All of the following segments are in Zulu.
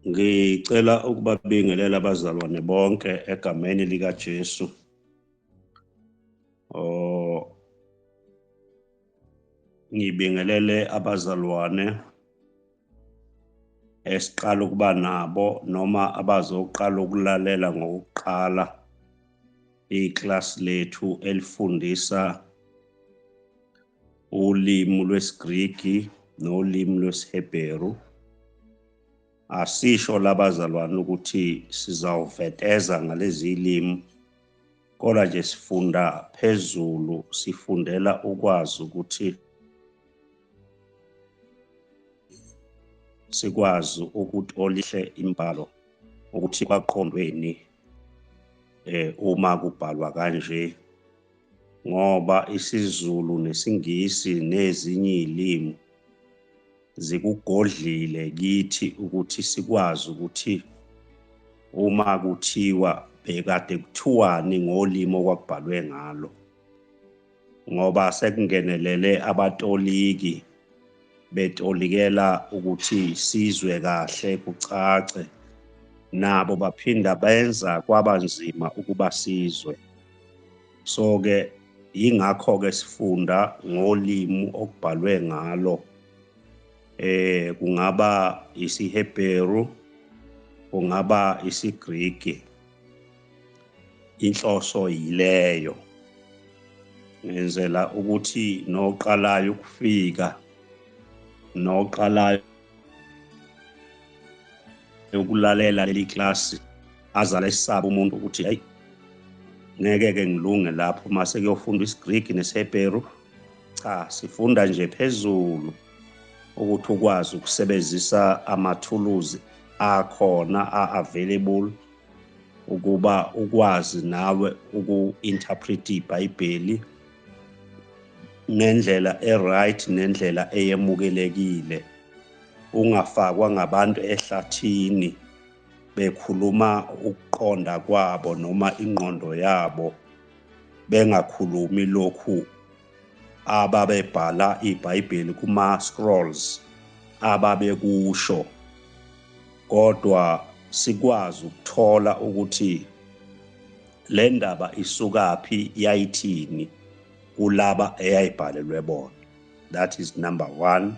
Ngicela ukubabingelela abazalwane bonke egameni likaJesu. Oh, ngibingelele abazalwane esiqala ukuba nabo noma abazoqala ukulalela ngokuqala iklasi lethu elifundisa ulimi lwesiGriki nolimi lwesiHebheru. Asisho labazalwane ukuthi sizawuveteza ngalezi limi, kodwa nje sifunda phezulu, sifundela ukwazi ukuthi sikwazi ukutolihle imbhalo ukuthi kwaqondweni uma kubhalwa kanje, ngoba isiZulu nesiNgisi nezinye izilimi zikugodlile kithi ukuthi sikwazi ukuthi uma kuthiwa bekade kuthiwani ngolimi okwakubhalwe ngalo, ngoba sekungenelele abatoliki betolikela ukuthi sizwe kahle kucace, nabo baphinda benza kwaba nzima ukuba sizwe. So ke yingakho ke sifunda ngolimi okubhalwe ngalo, kungaba isiHebheru, kungaba isiGriki, inhloso yileyo, ngenzela ukuthi noqalayo ukufika noqalayo ukulalela leli klasi azale esaba umuntu ukuthi hey, ngeke ke ngilunge lapho mase kuyofunda isiGriki nesiHebheru. Cha, sifunda nje phezulu ukuthi ukwazi ukusebenzisa amathuluzi akhona a-available ukuba ukwazi nawe uku-interpret iBhayibheli ngendlela e-right nendlela eyemukelekile, ungafakwa ngabantu ehlathini bekhuluma ukuqonda kwabo noma ingqondo yabo, bengakhulumi lokhu ababebhala iBhayibheli kuma scrolls ababekusho, kodwa sikwazi ukuthola ukuthi le ndaba isukaphi, yayithini kulaba eyayibhalelwe bona. That is number one.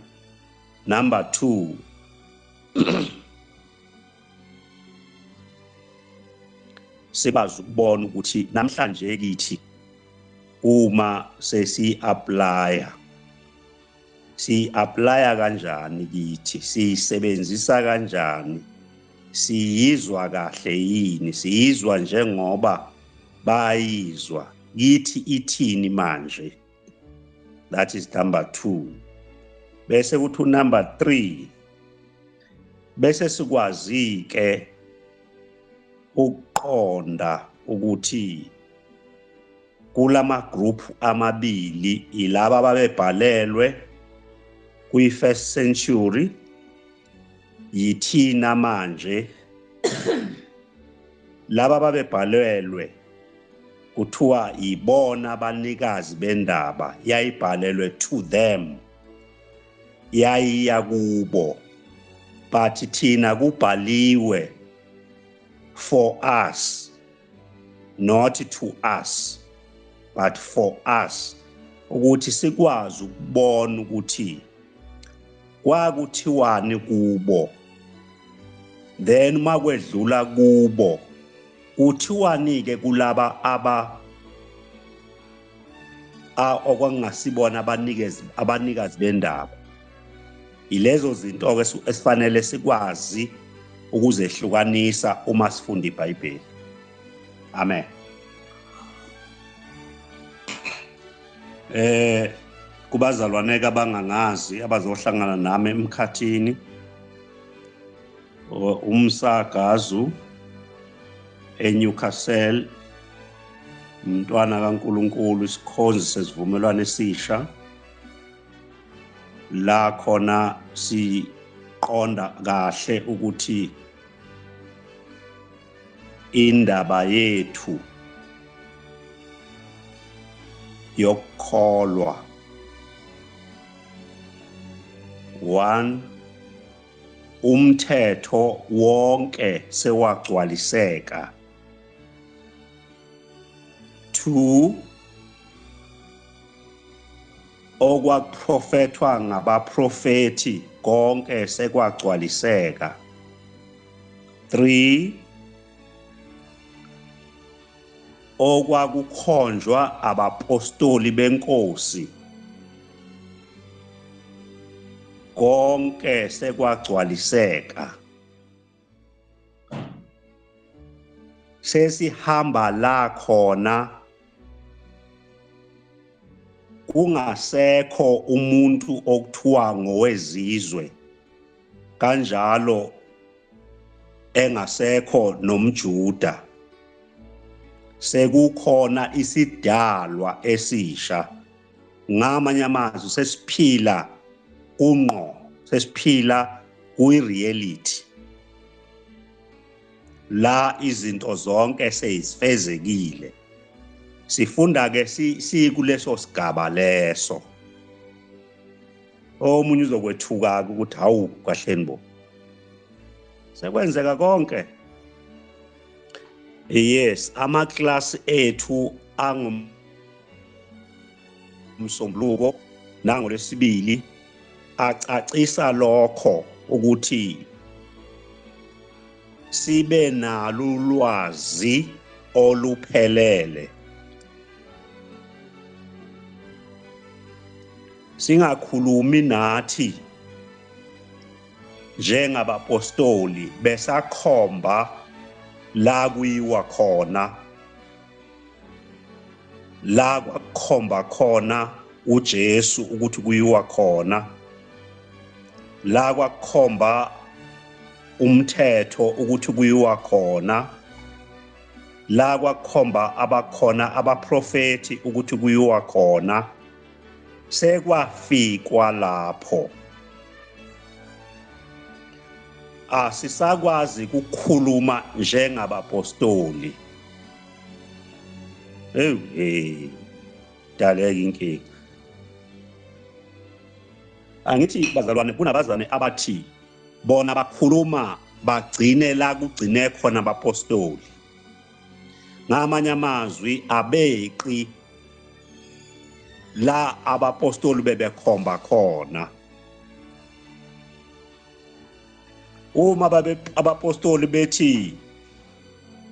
Number two, sikwazi ukubona ukuthi namhlanje kithi uma sesi-applya, si-applya kanjani kithi, siyisebenzisa kanjani, siyizwa kahle yini, siyizwa njengoba bayizwa kithi, ithini manje. That is number two. Bese kuthi number 3, bese sikwazi ke ukuqonda ukuthi kulama group amabili, ilaba ababebhalelwe kwi first century, yithina manje laba ababebhalelwe kuthiwa yibona abanikazi bendaba, yayibhalelwe to them, yayiya kubo, but thina kubhaliwe for us, not to us but for us, ukuthi sikwazi ukubona ukuthi kwakuthiwani kubo, then makwedlula kubo kuthiwani ke kulaba aba okwangasibona abanikazi bendaba. Ilezo zinto ke esifanele sikwazi ukuzehlukanisa uma sifunda iBhayibheli. Amen. Kubazalwane abangangazi abazohlangana nami emkhathini, umsagazu eNewcastle, umntwana kaNkuluNkulu, isikhonzi sesivumelwano esisha, la khona siqonda kahle ukuthi indaba yethu yokukholwa, 1 Umthetho wonke sewagcwaliseka. 2 Okwakuprofethwa ngabaprofethi konke sekwagcwaliseka. 3 Okwakukhonjwa abapostoli benkosi konke sekwagcwaliseka. Sesihamba la khona kungasekho umuntu okuthiwa ngowezizwe, kanjalo engasekho nomJuda, sekukhona isidalwa esisha. Ngamanye amazwi, sesiphila kungqo, sesiphila kwi-reality la izinto zonke seyifezekile. Sifunda ke sikuleso sigaba leso. Omunye uzokwethuka ukuthi hawu, kahleni bo, sekwenzeka konke. Yes, amaklasi ethu angumsombuluko nangolwesibili acacisa lokho ukuthi sibe nalo ulwazi oluphelele, singakhulumi nathi njengabapostoli besakhomba la kuyiwa khona, la kwakukhomba khona uJesu ukuthi kuyiwa khona, la kwakukhomba umthetho ukuthi kuyiwa khona, la kwakukhomba abakhona abaprofethi ukuthi kuyiwa khona. Sekwafikwa lapho, asisakwazi ukukhuluma njengabapostoli. Hey hey, daleka inkinga. Angithi bazalwane, kunabazalwane abathi bona bakhuluma bagcine la kugcine khona abapostoli. Ngamanye amazwi, abeqi la abapostoli bebekhomba khona. Uma babe abapostoli bethi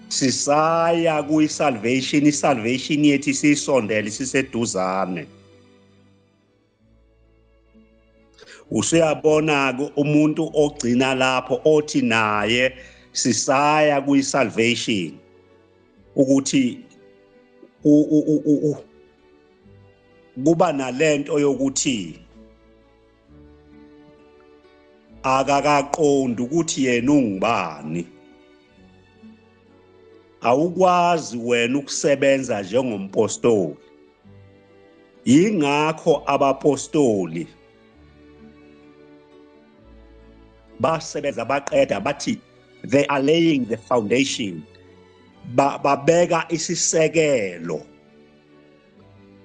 sisaya kuyi-salvation, i-salvation yethu isisondele, siseduzane, usuyabona-ke umuntu ogcina lapho othi naye sisaya kuyi-salvation, ukuthi kuba nalento yokuthi akakaqondi ukuthi yena ungubani. Awukwazi wena ukusebenza njengompostoli. Yingakho abapostoli basebenza baqeda bathi they are laying the foundation, babeka isisekelo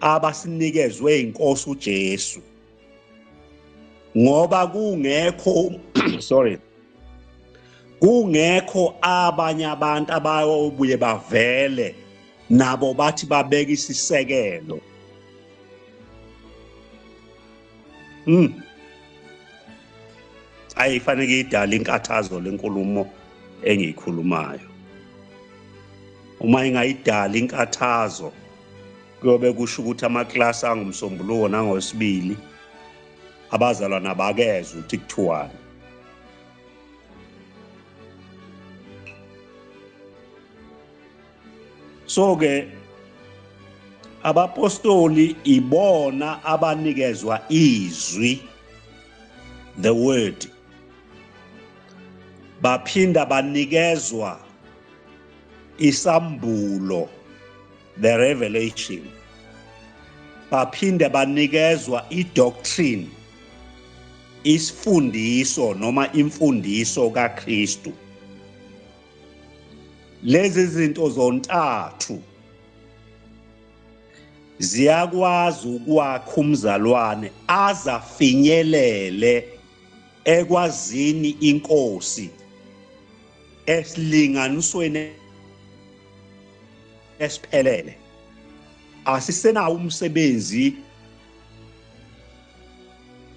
abasinikezwe inkosi uJesu, ngoba kungekho sorry kungekho abanye abantu abayobuye bavele nabo bathi babeka isisekelo. Ayifanele idala inkathazo lenkulumo engiyikhulumayo. Uma ingayidala inkathazo, kuyobe kusho ukuthi amaklasi angumsombuluko nangosibili abazalwana bakezwe ukuthi kuthiwani. So ke abapostoli ibona abanikezwa izwi, the word, baphinda banikezwa isambulo, the revelation, baphinde banikezwa idoctrine, isifundiso noma imfundiso kaKristu. Lezi zinto zontathu ziyakwazi ukwakha umzalwane azafinyelele ekwazini inkosi esilinganisweni esiphelele. Asisenawo umsebenzi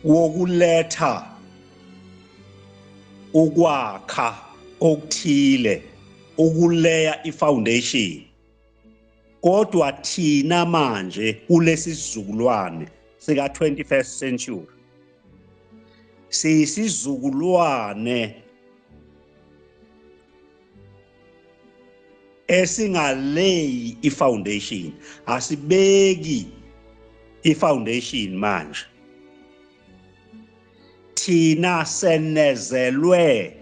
wokuletha ukwakha okuthile, ukuleya ifoundation, kodwa thina manje kulesi sizukulwane sika 21st century siyisizukulwane esingaleyi ifoundation. Asibeki ifoundation manje, thina senezelwe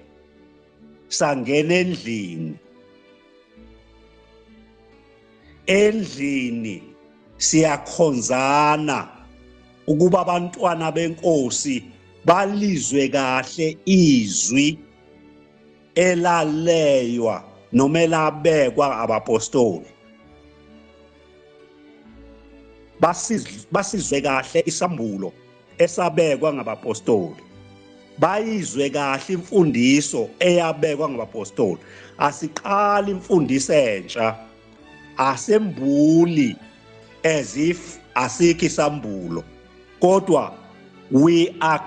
sangena endlini. Endlini siyakhonzana ukuba abantwana benkosi balizwe kahle izwi elaleywa noma elabekwa abapostoli, basizwe kahle isambulo esabekwa ngabapostoli, bayizwe kahle imfundiso eyabekwa ngabapostoli. Asiqali imfundiso entsha, asembuli as if asikho isambulo, kodwa we are,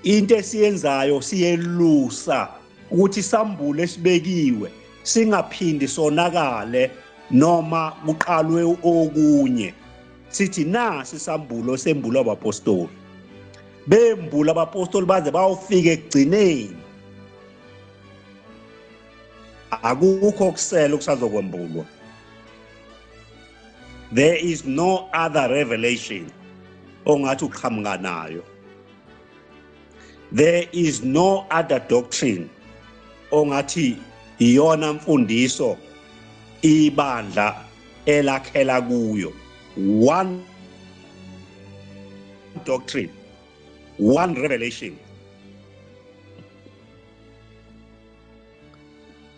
into esiyenzayo siyelusa ukuthi isambulo esibekiwe singaphindi sonakale noma kuqalwe okunye. Sithi nasi isambulo sembulo abapostoli, bembula abapostoli baze bayofika ekugcineni, akukho kusele okusazokwembulwa. There is no other revelation ongathi uqhamuka nayo. There is no other doctrine ongathi iyona mfundiso ibandla elakhela kuyo. One doctrine, one revelation,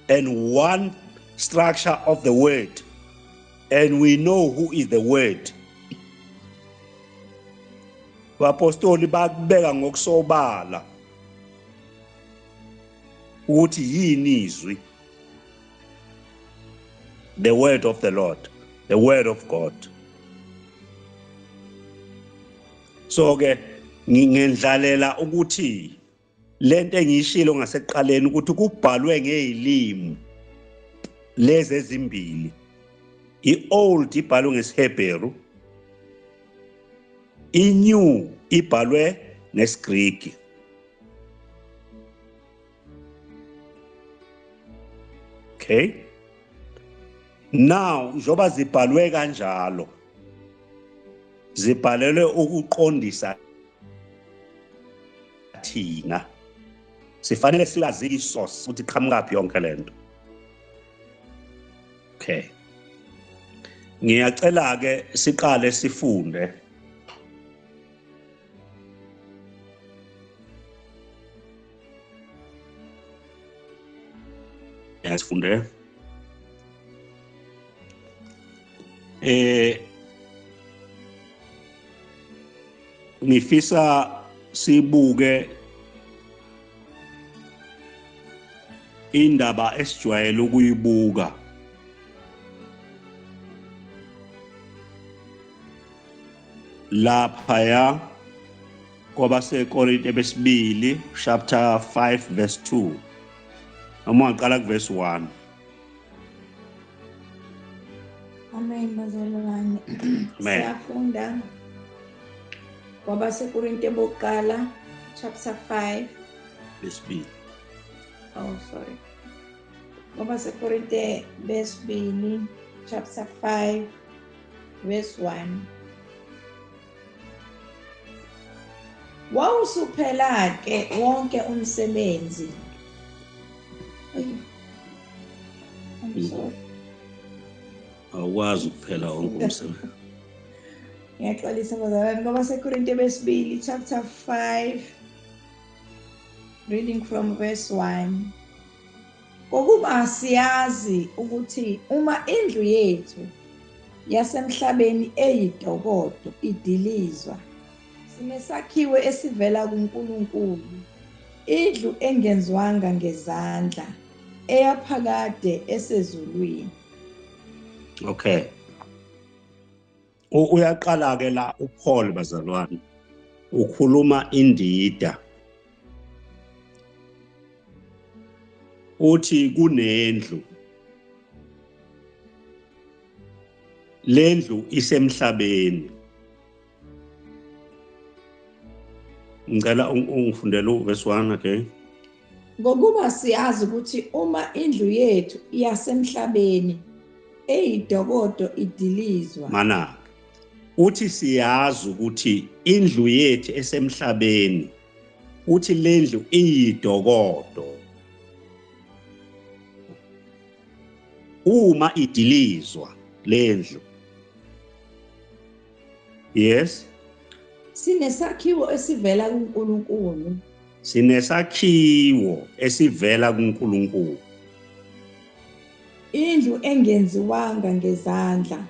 and one structure of the word, and we know who is the word. Bapostoli bakubeka ngokusobala ukuthi yini izwi, the word of the Lord, the word of God. So ke ngingendlalela ukuthi lento engiyishilo ngasekuqaleni ukuthi kubhalwe ngezilimi lezi ezimbili, i-old ibhalwe ngesiHebheru, i-new ibhalwe ngesiGriki. Okay, now njoba zibhalwe kanjalo, zibhalelwe ukuqondisa thina, sifanele silazi isource ukuthi iqhamukaphi yonke lento. Okay, ngiyacela ke siqale sifunde sifunde ngifisa sibuke indaba esijwayele ukuyibuka laphaya kwabaseKorinte besibili chapter 5 verse 2, noma ungaqala kuverse 1. Amen bazalwane. Siyafunda kwabaseKorinte bokuqala chapter 5 besibili. Oh sorry. KwabaseKorinte besibili chapter 5 verse 1. Wawusuphela ke wonke umsebenzi. I'm sorry. Awukwazi ukuphela wonke umsebenzi. Ngiyaxolisa bazalwane. KwabaseKorinte besibili chapter 5 reading from verse 1. Ngokuba siyazi ukuthi uma indlu yethu yasemhlabeni eyidokodo idilizwa, sinesakhiwo esivela kuNkulunkulu, Indlu engenziwanga ngezandla eyaphakade esezulwini. Okay. Uyaqala ke la uPaul bazalwane. Ukhuluma indida. Uthi kunendlu. Lendlu isemhlabeni. Ngicela ungifundele uverse 1 again. Ngokuba siyazi ukuthi uma indlu yethu yasemhlabeni eyidokodo idilizwa. Mana uthi siyazi ukuthi indlu yethu esemhlabeni, uthi lendlu iyidokodo, uma idilizwa lendlu. Yes. Sinesakhiwo esivela kuNkulunkulu. Sinesakhiwo esivela kuNkulunkulu. Indlu engenziwanga ngezandla.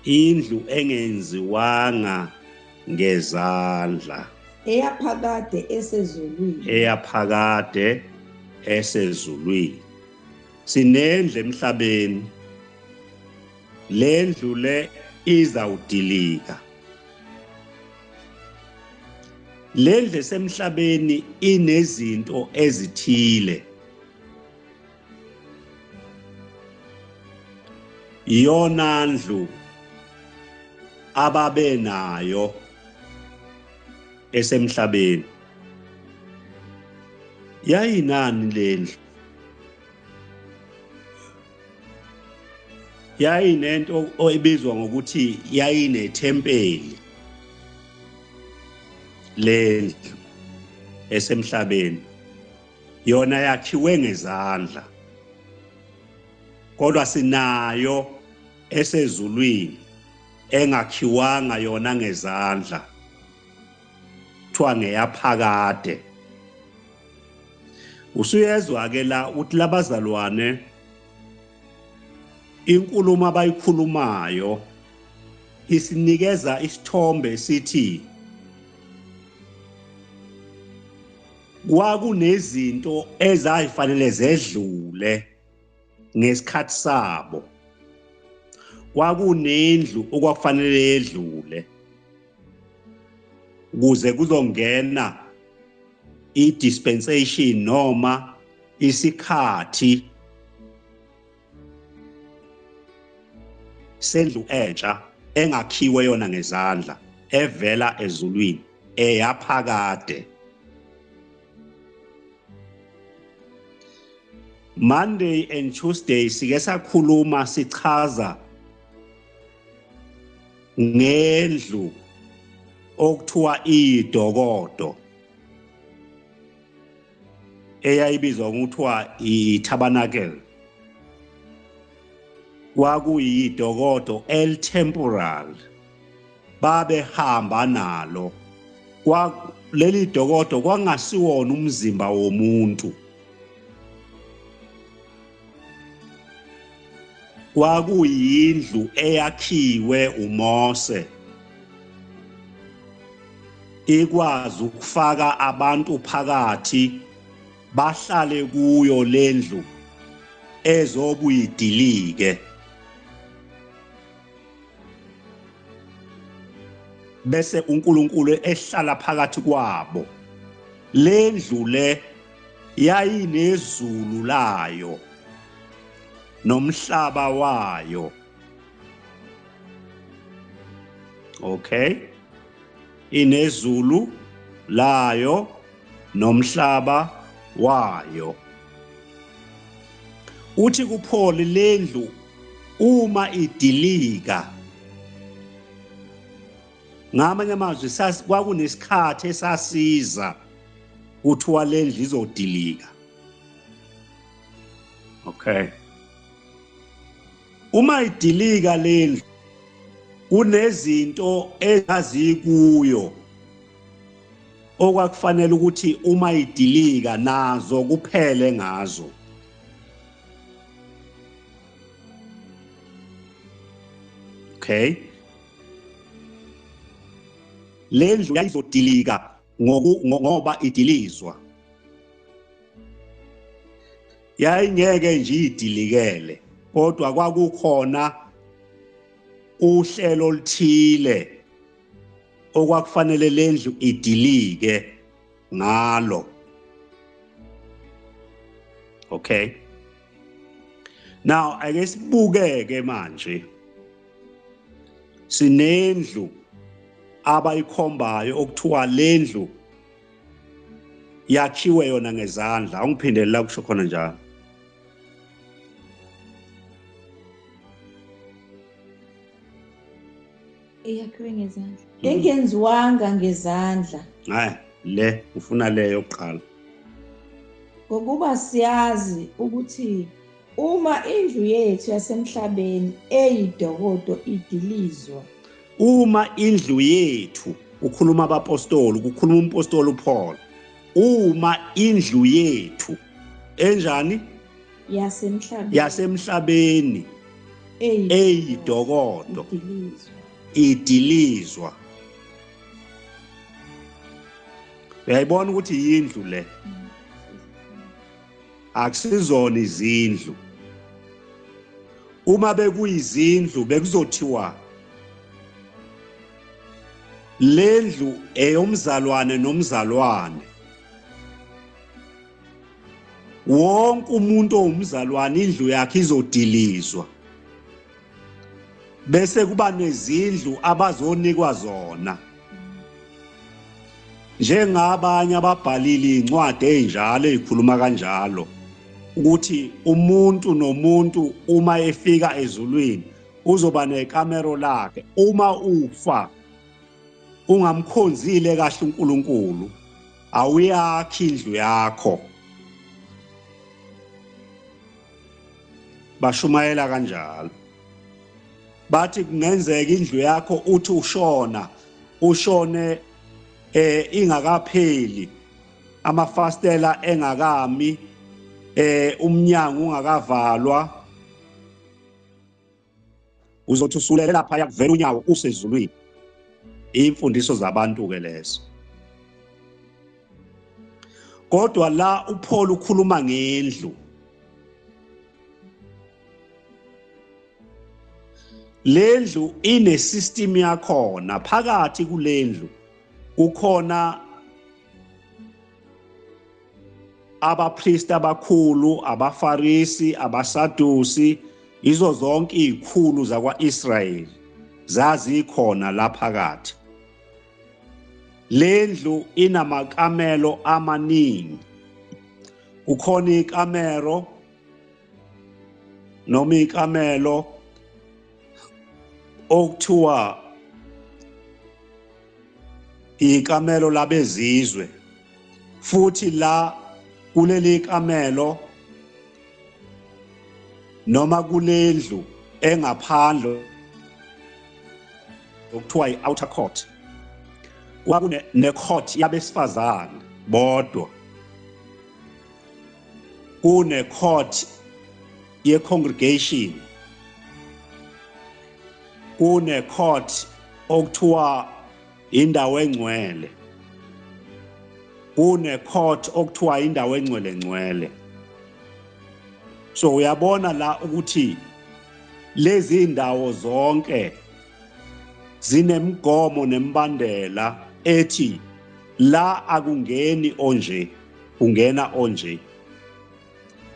Indlu engenziwanga ngezandla. Eyaphakade esezulwini. Eyaphakade esezulwini. Sinendlu emhlabeni. Lendlu le izawudilika. Lendlu esemhlabeni inezinto ezithile. Iyona ndlu ababenayo esemhlabeni. Yayinani lendlu? Yayinento ebizwa ngokuthi yayinethempeli lendlu esemhlabeni. Yona yakhiwe ngezandla, kodwa sinayo esezulwini engakhiwanga yona ngezandla, kuthiwa ngeyaphakade. Usuyezwa ke la uthi labazalwane inkulumo abayikhulumayo isinikeza isithombe sithi kwakunezinto ezayifanele zedlule ngesikhathi sabo, kwakunendlu okwakufanele yedlule ukuze kuzongena i-dispensation noma isikhathi sendlu entsha engakhiwe yona ngezandla evela ezulwini eyaphakade. Monday and Tuesday sike sakhuluma sichaza ngendlu okuthiwa idokodo eyayibizwa ngokuthiwa i-tabernacle. Kwakuyidokodo el temporal, babehamba nalo. Kwa leli dokodo kwangasiwona umzimba womuntu, kwakuyindlu eyakhiwe uMose ikwazi ukufaka abantu phakathi bahlale kuyo lendlu ezobuyidilike. Bese uNkulunkulu ehlala phakathi kwabo. Lendlu le yayinezulu layo nomhlaba wayo. Okay, inezulu layo nomhlaba wayo. Uthi kuPaul lendlu uma idilika, ngamanye amazwi kwakunesikhathi esasiza kuthiwa lendlu izodilika. Okay, uma idilika lendlu kunezinto ezazikuyo okwakufanele ukuthi uma idilika nazo kuphele ngazo. Okay, lendlu yayizodilika ngoba idilizwa. Yayingeke nje idilikele, kodwa kwakukhona uhlelo oluthile okwakufanele lendlu idilike ngalo. Okay, now ake sibukeke manje, sinendlu abayikhombayo okuthiwa lendlu yakhiwe yona ngezandla. Awungiphindele la kusho khona njalo. Eyakhiwe ngezandla. Engenziwanga ngezandla. Hayi, le ufuna le yokuqala. Ngokuba siyazi ukuthi uma indlu yethu yasemhlabeni eyidokodo idilizwa, uma indlu yethu, ukhuluma abapostoli, kukhuluma umpostoli uPaul, uma indlu yethu enjani yasemhlabeni, yasemhlabeni eyidokodo idilizwa. Uyayibona ukuthi yindlu le, akusizona izindlu. Uma bekuyizindlu bekuzothiwa lendlu eyomzalwane nomzalwane, wonke umuntu owumzalwane indlu yakhe izodilizwa, bese kuba nezindlu abazonikwa zona, njengabanye ababhalile incwadi ezinjalo ezikhuluma kanjalo ukuthi umuntu nomuntu uma efika ezulwini uzoba nekamero lakhe. Uma ufa ungamkhonzile kahle uNkulunkulu, awuyakhi indlu yakho. Bashumayela kanjalo, bathi kungenzeka indlu yakho uthi ushona ushone ingakapheli, amafastela engakami, umnyango ungakavalwa, uzothi usulele lapha yakuvela unyawo usezulwini. Imfundiso zabantu ke lezo. Kodwa la uPaul ukhuluma ngendlu. Lendlu ine system yakhona. Phakathi kulendlu kukhona abapristi abakhulu, abafarisi, abasadusi, izo zonke izikhulu zakwaIsrayeli zazikhona la phakathi. Lendlu inamakamelo amaningi. Kukhona ikamero noma ikamelo okuthiwa ikamelo labezizwe, futhi la kuleli kamelo noma kulendlu engaphandle okuthiwa i-outer court kwakune ne-court yabesifazane bodwa, kune court ye-congregation, kune court okuthiwa indawo engcwele, kune court okuthiwa indawo engcwele ngcwele. So uyabona la ukuthi lezi ndawo zonke zinemigomo nemibandela ethi la akungeni onje, kungena onje.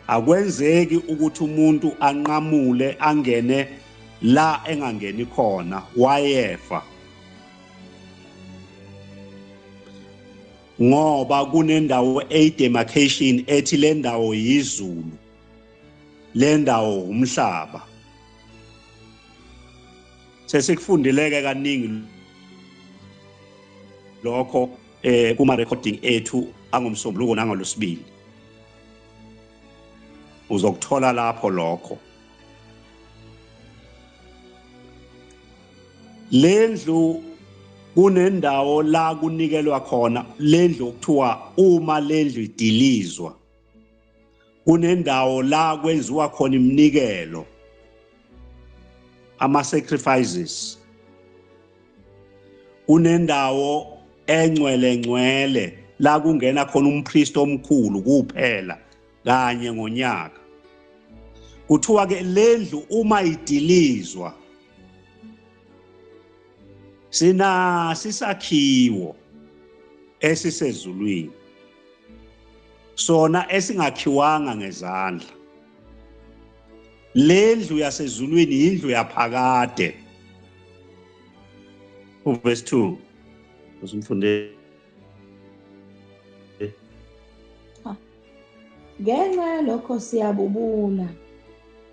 Akwenzeki ukuthi umuntu anqamule angene la engangeni khona, wayefa, ngoba kunendawo eyi-demarcation ethi le ndawo yizulu, le ndawo umhlaba. Sesikufundileke kaningi lokho kuma recording ethu angomsombuluko nangolwesibili, uzokuthola lapho lokho. Lendlu kunendawo la kunikelwa khona, lendlu okuthiwa uma lendlu idilizwa kunendawo la kwenziwa khona iminikelo, ama sacrifices. Kunendawo engcwele ngcwele la kungena khona umpriest omkhulu kuphela Kanye ngonyaka. Kuthiwa ke lendlu uma idilizwa sina sisakhiwo esisezulwini, sona esingakhiwanga ngezandla. Lendlu yasezulwini indlu yaphakade. Uverse 2 usimfunde. Ngenxa yalokho siyabubula,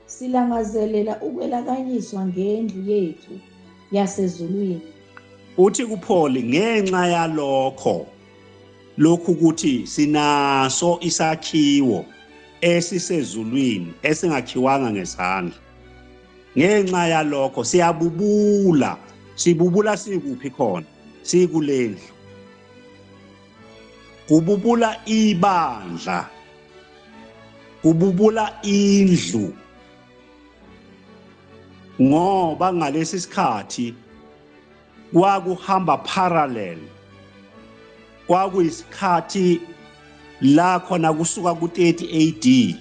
silangazelela ukwelakanyiswa ngendlu yethu yasezulwini. Uthi kuPaul, ngenxa yalokho lokhu ukuthi sinaso isakhiwo esisezulwini esingakhiwanga ngezandla, ngenxa yalokho siyabubula. Sibubula sikuphi khona? Sikulendlu. Kububula ibandla, kububula indlu, ngoba ngalesi sikhathi kwakuhamba parallel, kwakuyisikhathi la khona kusuka ku-30 AD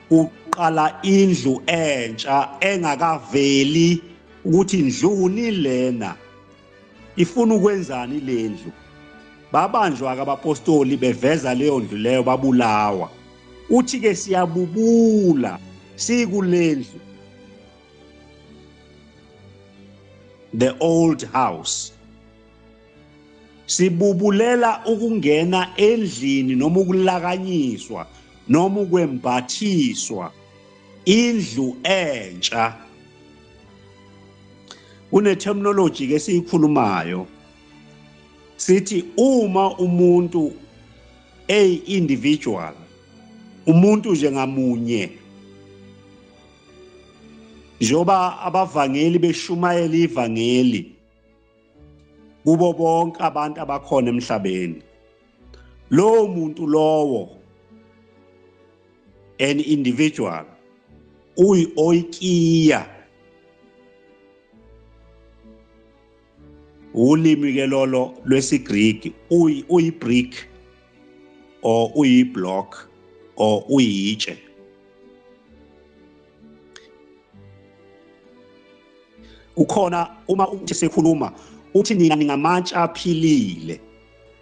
kuqala indlu entsha engakaveli ukuthi ndluni lena, ifuna ukwenzani lendlu. Babanjwa ke abapostoli beveza leyo ndlu leyo, babulawa. Uthi ke siyabubula sikulendlu, the old house, sibubulela ukungena endlini noma ukulakanyiswa noma ukwembathiswa indlu entsha. Kune terminology ke siyikhulumayo, sithi uma umuntu ey individual, umuntu nje ngamunye, njoba abavangeli beshumayela ivangeli kubo bonke abantu abakhona emhlabeni, lowo muntu lowo, an individual, uyi-oikia. Ulimi ke lolo lwesiGreek, uyi-brick or uyi-block or uyitshe. Ukhona uma uthi sekhuluma uthi nina ningamatshe aphilile,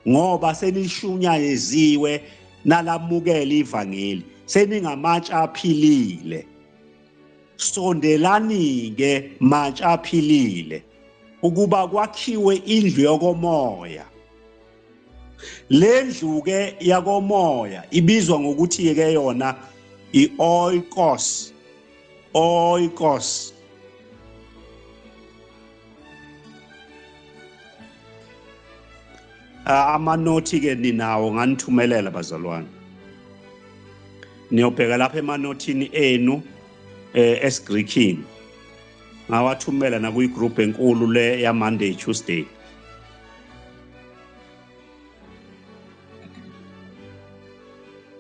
ngoba senishunyayesiwe nalamukela ivangeli, seningamatshe aphilile. Sondelani ke matshe aphilile ukuba kwakhiwe indlu yokomoya. Lendlu ke yakomoya ibizwa ngokuthi ke yona i-oikos. Oikos amanothi ke ninawo, nganithumelela bazalwane, niyobheka lapha emanothini enu esiGreekini, ngawathumela nakuyigroup enkulu le ya Monday Tuesday.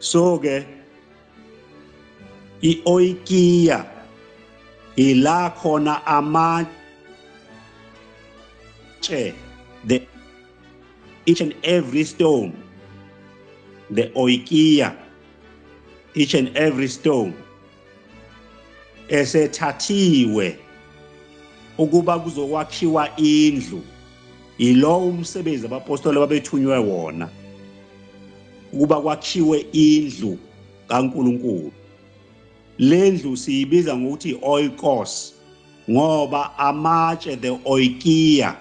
So ke i-oikia ila khona amatshe, the each and every stone, the oikia, each and every stone esethathiwe ukuba kuzokwakhiwa indlu. Ilo umsebenzi abapostoli babethunywe wona, ukuba kwakhiwe indlu kaNkuluNkulu. Lendlu siyibiza ngokuthi oikos, ngoba amatshe, the oikia,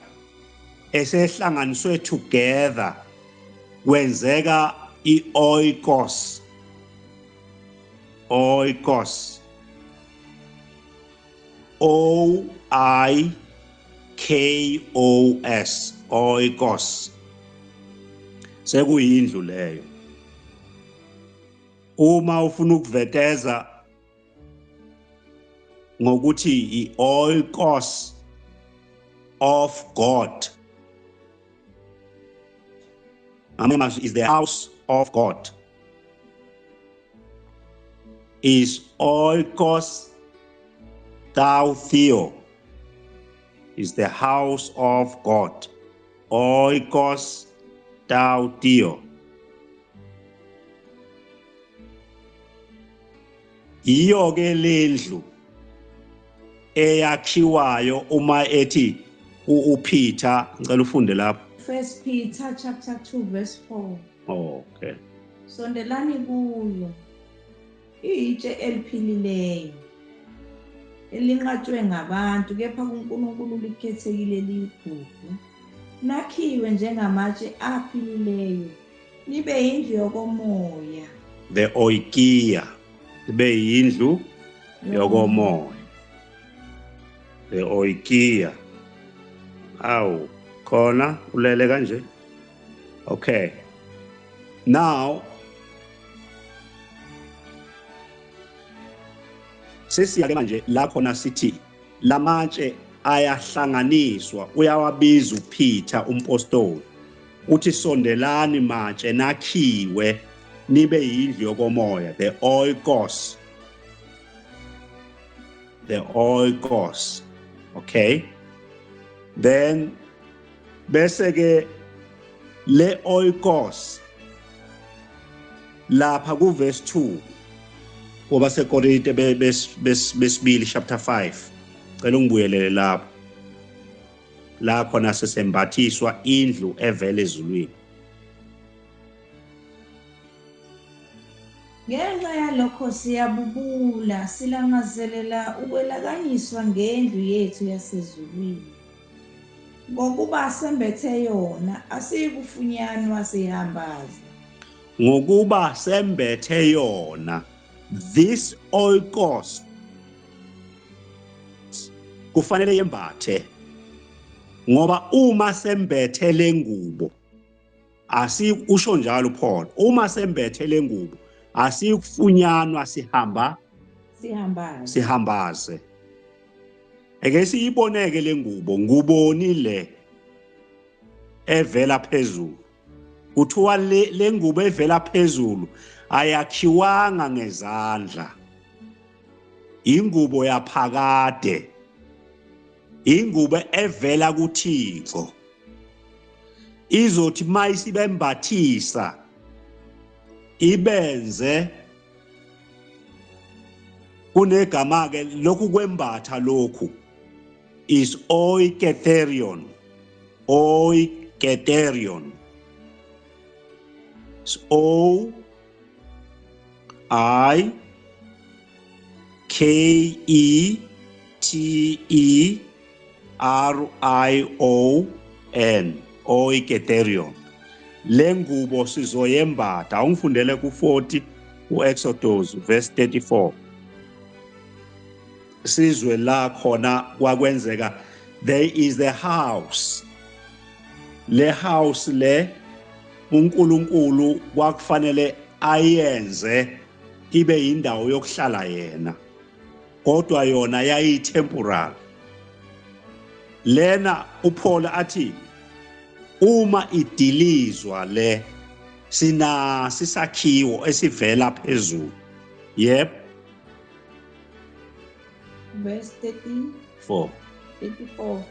esehlanganiswe together kwenzeka i-oikos. Oikos, O I K O S, oikos, sekuyindlu leyo. Uma ufuna ukuveteza ngokuthi i-oikos of God, amazwi is the house of God, is oikos thou theo, is the house of God, oikos thou theo. Iyo ke lendlu eyakhiwayo uma ethi uPeter, ngicela ufunde lapho. 1 Peter chapter 2 verse 4. Okay. Sondelani kuyo, iyitshe eliphilileyo elinqatshwe ngabantu, kepha kuNkulunkulu likhethekile, liyigugu. Nakhiwe njengamatshe aphilileyo, nibe yindlu yokomoya. The oikia, ibe yindlu yokomoya. The oikia. Awu, khona ulele kanje. Okay. Now sesiya ke manje la khona sithi lamatshe ayahlanganiswa, uyawabiza uPeter umpostoli, uthi sondelani matshe nakhiwe nibe yindlu yokomoya, the oikos, the oikos. Okay, then bese ke le oikos lapha ku verse 2 kwabaseKorinte besibili chapter 5, cela ungibuyelele lapho la khona sesembathiswa indlu evela ezulwini. Ngenxa yalokho siyabubula, silangazelela ukwelakanyiswa ngendlu yethu yasezulwini. Ngokuba sembethe yona, asiyikufunyanwa sihambaze. Ngokuba sembethe yona, this oikos kufanele yembathe, ngoba uma sembethe lengubo, asikusho njalo Paul, uma sembethe lengubo asikufunyanwa sihamba sihambaze. Eke siyiboneke lengubo, nguboni le evela phezulu. Kuthiwa le ngubo evela phezulu ayakhiwanga ngezandla, ingubo yaphakade, ingubo evela kuThixo. Izothi mayisibembathisa ibenze, kunegama ke lokhu kwembatha lokhu is oiketerion, oiketerion. It's O I K E T E R I O N, oiketerion. Le ngubo sizoyembatha. Awungifundele ku-40 uExodus verse 34. Sizwe la khona kwakwenzeka, there is the house. Le house le uNkulunkulu kwakufanele ayenze ibe indawo yokuhlala yena, kodwa yona yayi temporal. Lena uPaul athi uma idilizwa le, sina sisakhiwo esivela phezulu. Yep. Verse 34. 34.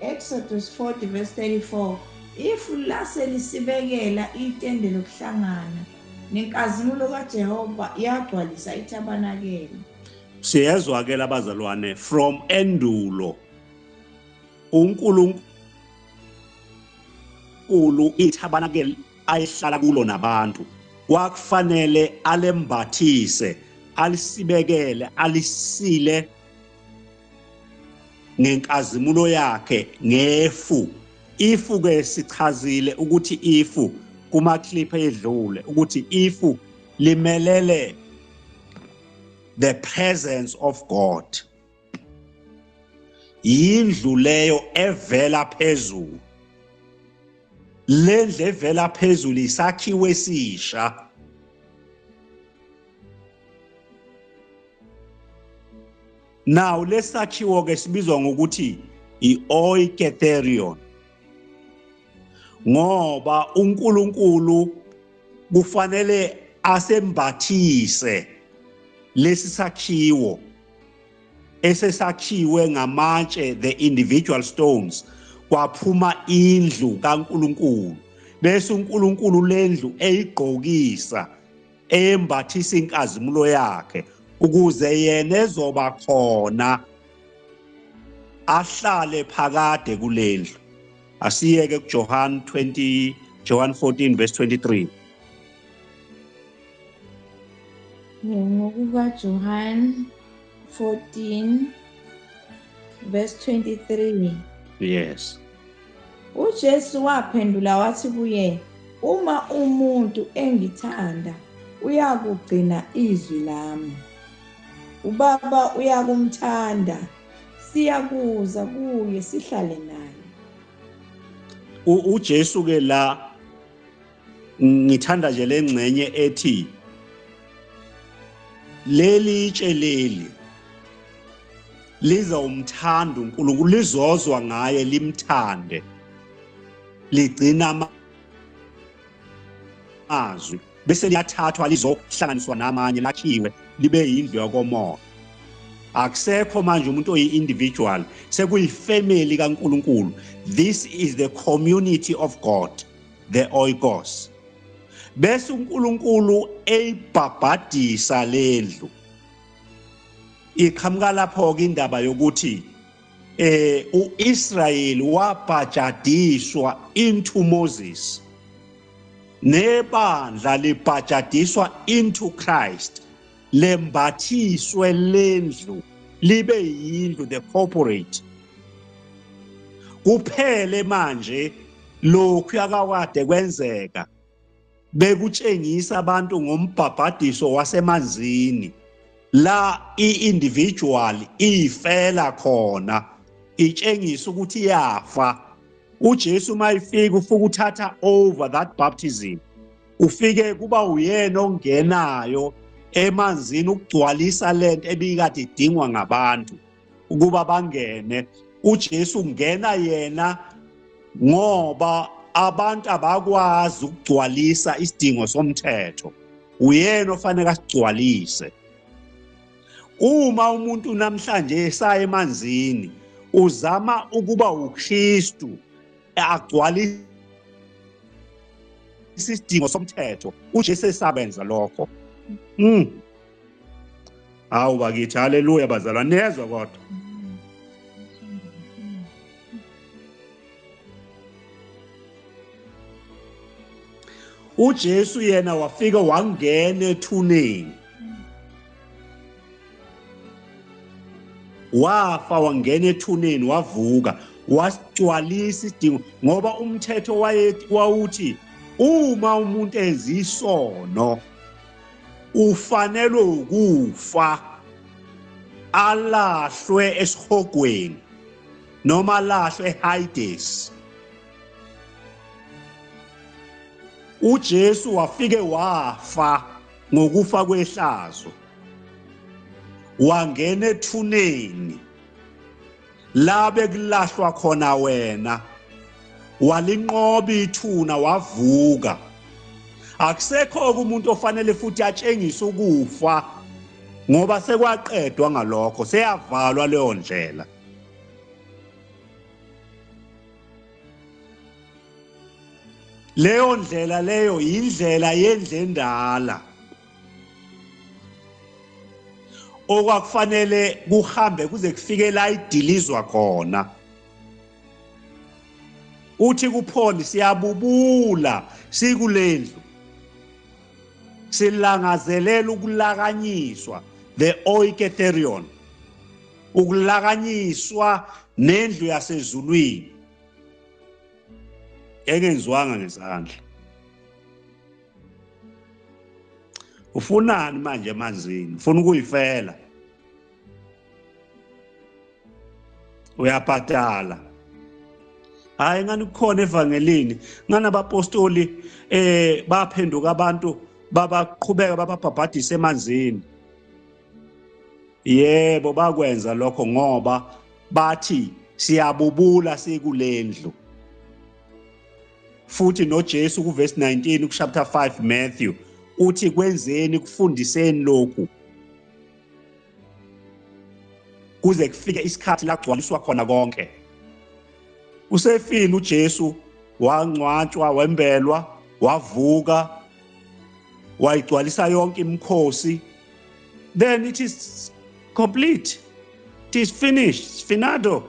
Exodus 40 verse 34. Ifu lase lisibekela itende lokuhlangana, nenkazimulo kaJehova yagcwalisa itabanakele. Siyezwa ke labazalwane from endulo uNkulunkulu itabanakele ayihlala kulo nabantu kwakufanele alembathise, alisibekele, alisile ngenkazimulo yakhe ngefu. Ifu ke sichazile ukuthi ifu kuma clip edlule ukuthi ifu limelele the presence of God. Yindlu leyo evela phezulu. Lendlu evela phezulu isakhiwe esisha. Now lesakhiwo ke sibizwa ngokuthi i-oiketerion, ngoba uNkulunkulu kufanele asembathise lesi sakhiwo esesakhiwe ngamatshe, the individual stones, kwaphuma indlu kaNkulunkulu, bese uNkulunkulu lendlu eyigqokisa Eyembathisa inkazimulo yakhe ukuze yena ezoba khona ahlale phakade kulendlu. Asiyeke kuJohn 20, John 14 verse 23. Ngokuka John 14 verse 23. Yes. uJesu waphendula wathi kuye, uma umuntu engithanda uyakugcina izwi lami, uBaba uyakumthanda, siyakuza kuye sihlale naye. uJesu ke la ngithanda nje lengxenye ethi leli itshe leli lizomthanda uNkulunkulu, lizozwa ngaye limthande, ligcina amazwi bese liyathathwa lizohlanganiswa namanye lakhiwe libe yindlu yakomoya. Akusekho manje umuntu oyi-individual, sekuyifamily kaNkulunkulu. This is the community of God, the oikos. Bese uNkulunkulu eyibhabhadisa lendlu. Iqhamuka lapho ke indaba yokuthi uIsrael wabhajadiswa into Moses, nebandla libhajadiswa into Christ, lembathiswe lendlu libe yindlu, the corporate. Kuphele manje lokhu yakawade kwenzeka bekutshengisa abantu ngombhabhadiso wasemanzini, la i-individual ifela khona, itshengisa ukuthi iyafa. uJesu mayifika ufika uthatha over that baptism, ufike kuba uyena ongenayo emanzini ukugcwalisa lento ebikade idingwa ngabantu ukuba bangene. uJesu ungena yena ngoba abantu abakwazi ukugcwalisa isidingo somthetho, uyena ofanele asigcwalise. Uma umuntu namhlanje esaya emanzini uzama ukuba uKristu agcwalise isidingo somthetho, uJesu esabenza lokho. Hawu bakithi, haleluya bazalwane, niyezwa kodwa. uJesu yena wafika wangena ethuneni, wafa wangena ethuneni, wavuka, wasigcwalisa isidingo, ngoba umthetho wawuthi uma umuntu enza isono ufanelwe ukufa, alahlwe esihogweni noma alahlwe eHades. uJesu wafike wafa ngokufa kwehlazo, wangena ethuneni la bekulahlwa khona wena, walinqoba ithuna, wavuka. Akusekho umuntu ofanele futhi atshengise ukufa, ngoba sekwaqedwa ngalokho, seyavalwa leyo ndlela. Leyo ndlela leyo indlela yendlendala okwakufanele kuhambe kuze kufike la idilizwa khona. Uthi kuPaul, siyabubula sikulendlu, silangazelela ukulakanyiswa, the oiketerion, ukulakanyiswa nendlu yasezulwini engenziwanga ngezandla. Ufunani manje emanzini? Ufuna ukuyifela, uyabhadala. Hayi, ngani kukhona evangelini, ngani abapostoli baphenduka abantu babaqhubeka bababhabhadisa emanzini. Yebo, bakwenza lokho ngoba bathi siyabubula sikulendlu. Futhi noJesu kuverse 19 kuchapter 5 Matthew uthi kwenzeni, kufundiseni lokhu kuze kufike isikhathi la kugcwaliswa khona konke. Usefile uJesu, wangcwatshwa, wembelwa, wavuka. wayigcwalisa yonke imikhosi, then it is complete, it is finished, it's finado.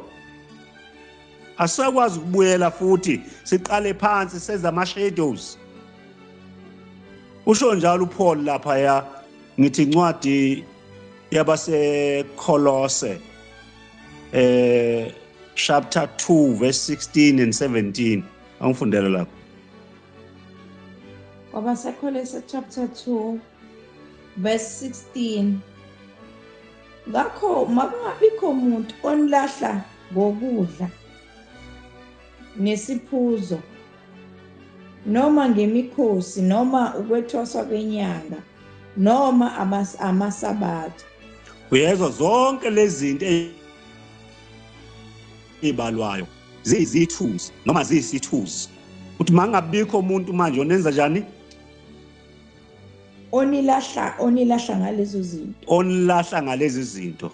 Asakwazi ukubuyela futhi siqale phansi senze ama shadows. Usho njalo uPaul lapha ya, ngithi incwadi yabase Kolose chapter 2 verse 16 and 17. Angifundele lapho. KwabaseKolose chapter 2 verse 16. Ngakho makungabikho umuntu onilahla ngokudla nesiphuzo, noma ngemikhosi, noma ukwethwaswa kwenyanga, noma amasabatha. Uyezwa zonke lezi zinto ezibalwayo ziyizithuzi noma ziyisithuzi. Uthi mangabikho umuntu manje onenza njani? Onilahla ngalezo zinto. Onilahla ngalezi zinto.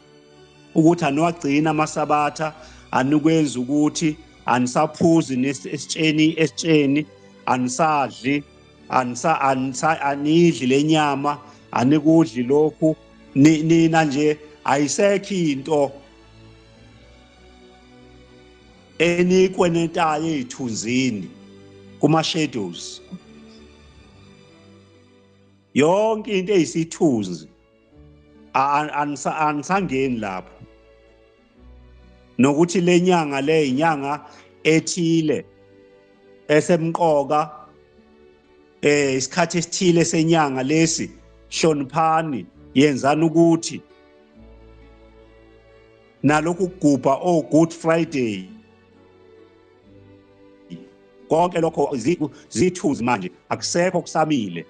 Ukuthi aniwagcina amasabatha, anikwenza ukuthi anisaphuzi esitsheni, anisadli, anidli lenyama, anikudli lokhu, nina nje ayisekho into enikwenetayo ey'thunzini kuma shadows. Yonke into eyisithunzi anisangeni lapho. Nokuthi lenyanga le inyanga ethile esemqoka, isikhathi esithile senyanga lesi, hloniphani, yenzani ukuthi nalokhu kugubha o Good Friday, konke lokho zithuzi manje akusekho kusamile.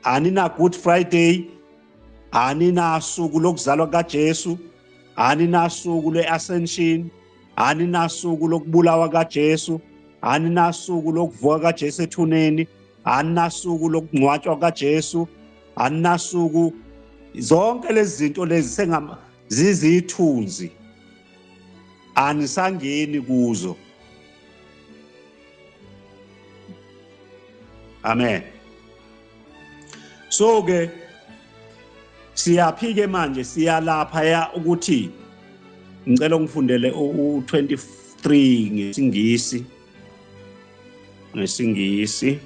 Anina Good Friday, anina suku lokuzalwa kaJesu, anina suku leAscension, anina suku lokubulawa kaJesu, anina suku lokuvuka kaJesu ethuneni, anina suku lokungcwatshwa kaJesu, anina suku. Zonke lezi zinto lezi zizithunzi, anisangeni kuzo. Amen. So ke siyaphike manje, siyalapha ya ukuthi ngicela ungifundele u23 ngesingisi. Ngesingisi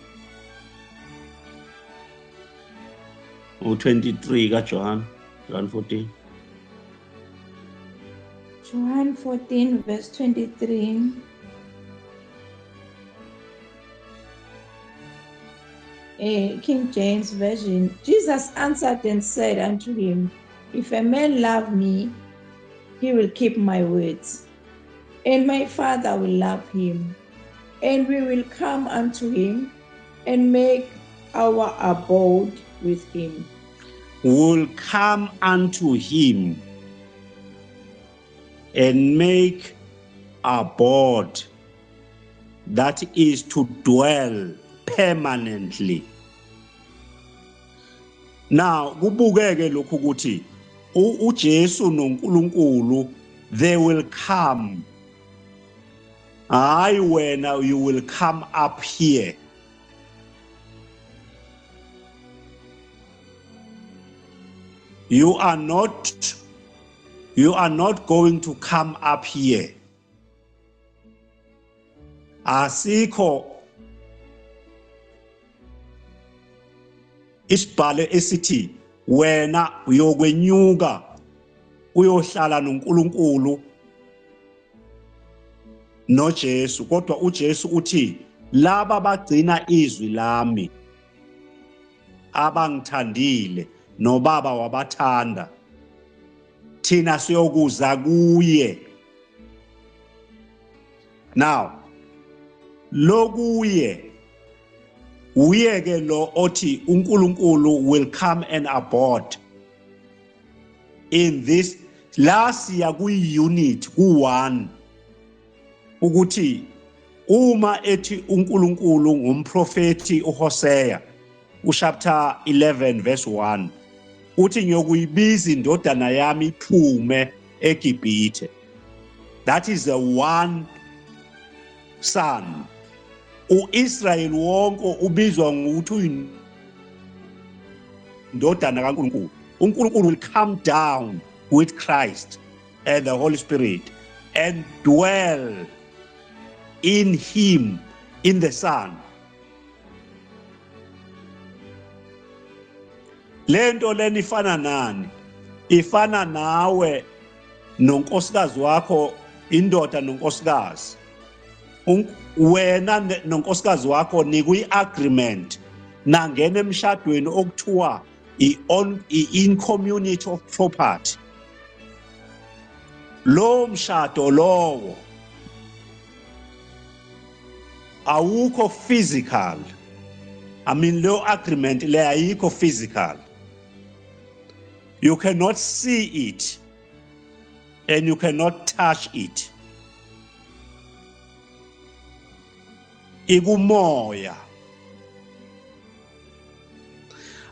u23 kaJohn, John 14. John 14 verse 23. King James Version. Jesus answered and said unto him, If a man love me, he will keep my words, and my Father will love him, and we will come unto him and make our abode with him. Will come unto him and make abode, that is to dwell permanently. Now kubukeke lokhu ukuthi uJesu noNkulunkulu, they will come. Hayi wena, you will come up here. You are not going to come up here. Asikho isibhalo esithi wena uyokwenyuka uyohlala noNkulunkulu noJesu, kodwa uJesu uthi laba bagcina izwi lami abangithandile noBaba wabathanda, thina siyokuza kuye. Now lokuye uye ke lo othi uNkulunkulu will come and abode in this. La siya kuyi-unit, ku-one, ukuthi uma ethi uNkulunkulu ngumprofeti uHosea uchapter 11 verse 1 uthi ngiyokuyibiza indodana yami iphume eGibhithe. That is the one son. uIsrael wonke ubizwa ngokuthi uyindodana kaNkulunkulu. uNkulunkulu will come down with Christ and the Holy Spirit and dwell in him, in the Son. Lento leni ifana nani? Ifana nawe nonkosikazi wakho, indoda nonkosikazi. Wena nonkosikazi wakho nikwi-agreement, nangena emshadweni okuthiwa i-in community of property. Lo mshado lowo awukho physical. I mean, lo agreement le ayikho physical. You cannot see it and you cannot touch it. Ikumoya.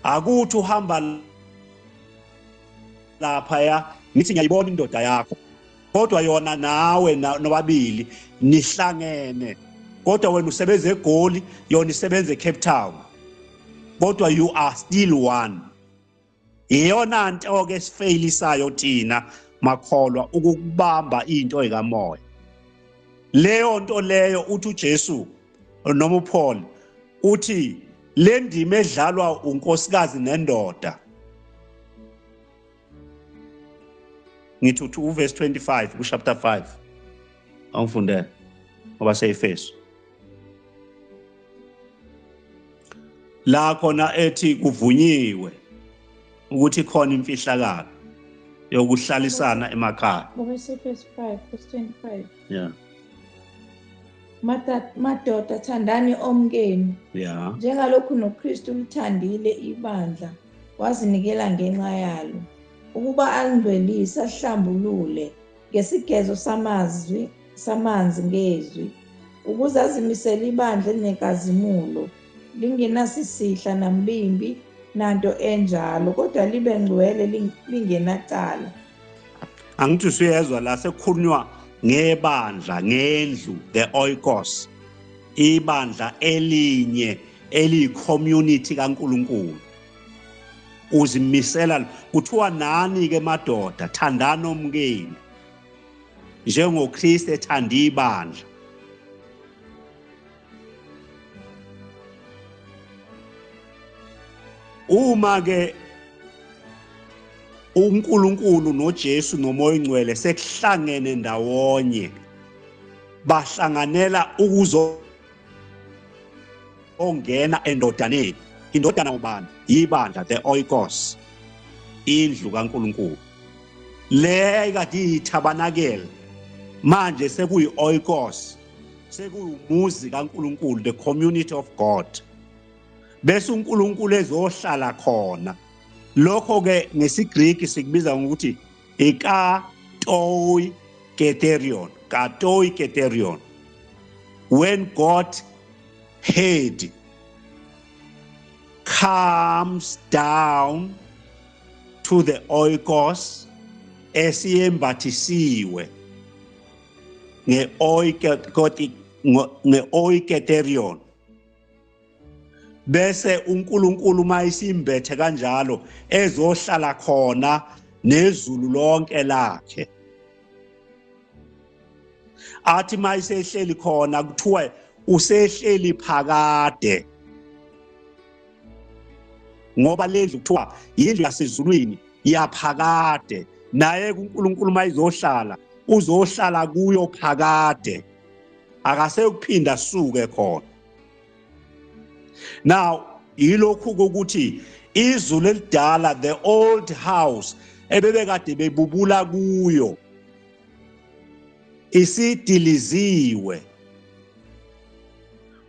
Akuthi uhamba lapha ya ngithi ngiyayibona indoda yakho, kodwa yona nawe nobabili nihlangene, kodwa wena usebenza eGoli, yona isebenza eCape Town, kodwa you are still one. Iyona nto ke esifeyilisayo thina makholwa, ukubamba into ekamoya. Leyo nto leyo uthi uJesu noma uPaul uthi le ndima edlalwa unkosikazi nendoda. Ngithi uthi uverse 25 ku chapter 5, angifundele ngoba seyifeso la khona ethi kuvunyiwe ukuthi khona imfihlakalo yokuhlalisana emakhaya. Verse 5 verse 25. Yeah. Madoda thandani omkenu. Yeah. Njengalokhu noKristu ulithandile ibandla, wazinikela ngenxa yalo, ukuba alingcwelise, ahlambulule ngesigezo samanzi ngezwi, ukuze azimisele ibandla elinenkazimulo, lingenasisihla nambimbi nanto enjalo, kodwa libe ngcwele lingenacala. Angithi usuyezwa la sekukhulunywa ngebandla, ngendlu, the oikos, ibandla elinye eliyi-community kaNkulunkulu. Uzimisela, kuthiwa nani ke madoda, thandani omkenu njengoKristu ethanda ibandla. Uma ke uNkulunkulu noJesu noMoya oNgcwele sekuhlangene ndawonye, bahlanganela ukuzongena endodaneni. Indodana ubani? Ibandla, the oikos, indlu kaNkulunkulu. Le kade iyithabanakele manje sekuyi oikos, sekuyumuzi kaNkulunkulu, the community of God. Bese uNkulunkulu ezohlala khona. Lokho ke ngesiGreek sikubiza ngokuthi ikatoi keterion, katoi keterion. When God head comes down to the oikos esiyembathisiwe nge-oiketerion, bese uNkulunkulu mayisimbethe kanjalo ezohlala khona nezulu lonke lakhe. Athi mayisehleli khona kuthiwa usehleli phakade, ngoba lendlu kuthiwa yindlu yasezulwini yaphakade, naye uNkulunkulu mayizohlala uzohlala kuyo phakade, akasekuphinda asuke khona. Now yilokhu ukuthi izulu elidala, the old house ebebekade bebubula kuyo, isidiliziwe,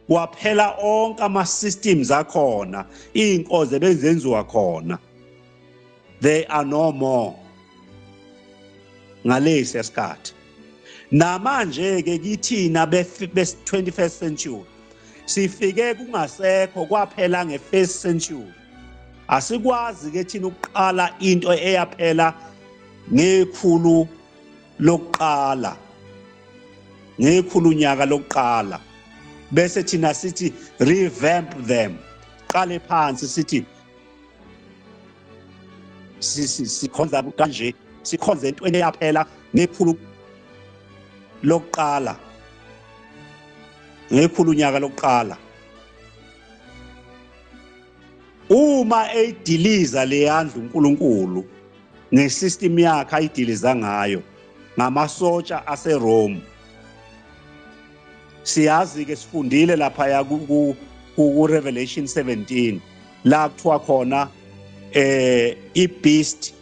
kwaphela onke ama systems akhona, inkozo bezenziwa khona, they are no more ngalesi sikhathi. Namanje ke kithina be 21st century sifike kungasekho, kwaphela nge-first century. Asikwazi ke thina ukuqala into eyaphela ngekhulu lokuqala, ngekhulu nyaka lokuqala. Bese thina sithi revamp them, qale phansi sithi sikhonza kanje, sikhonze entweni eyaphela ngekhulu lokuqala, ngekhulu nyaka lokuqala. Uma eyidiliza leyandlu uNkulunkulu ngesystem yakhe ayidiliza ngayo ngamasotsha aseRome, siyazi ke sifundile lapha ya ku Revelation 17 la kuthiwa khona ibeast